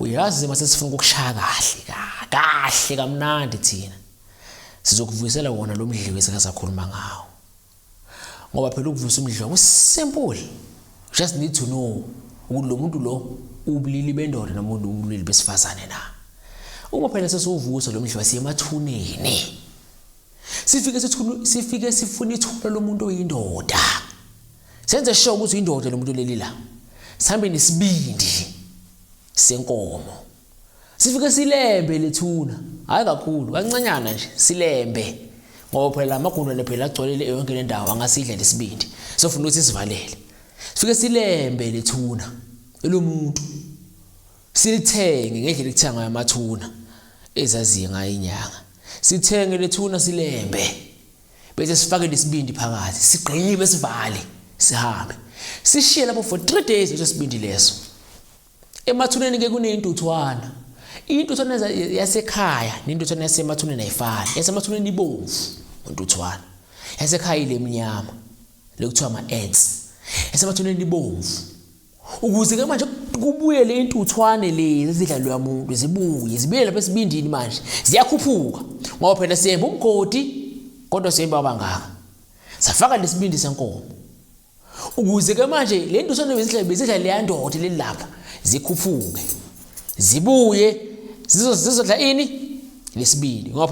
Uyazi mase sifuna ukukushaya kahle kahle kamnandi thina. Sizokuvuyisela wona lo mdliwe esikasakhuluma ngawo. Ngoba phela ukuvusa umdliwa kusimple. You just need to know ukuthi lo muntu lo ubulili bendoda noma ubulili besifazane na. Uma phela sesiwuvusa lo mdliwa siye emathuneni. Sifike sithulu sifike sifuna ithuna lomuntu oyindoda. Senze sure ukuthi uyindoda lo muntu leli la. Sihambe nesibindi senkomo. Sifike silembe lethuna, hayi kakhulu, kancanyana nje silembe. Ngoba phela amagundwane phela agcwele yonke le ndawo angasidla lesibindi. Sofuna ukuthi sivalele. Sifike silembe lethuna elomuntu. Silithenge ngendlela ekuthenga ngayo amathuna ezaziye ngayo inyanga. Sithenge lethuna silembe. Bese sifake lesibindi phakathi, sigqibe sivale, sihambe. Sishiye lapho for 3 days leso sibindi leso. Emathuneni ke kuneyintuthwana. Intuthwana yasekhaya nentuthwana yasemathuneni ayifani. Yasemathuneni ibomvu intuthwana. Yasekhaya ile mnyama. Lekuthiwa ama-ants. Yasemathuneni ibomvu. Ukuze ke manje kubuyele intuthwane lezi ezidla loya muntu zibuye zibuye lapha esibindini manje ziyakhuphuka ngoba phela siyemba umgodi kodwa siyemba abangaka safaka lesibindi senkomo ukuze ke manje le ntuthwane bezidla bezidla leya ndoda leli lapha zikhuphuke zibuye zizodla ini lesibindi ngoba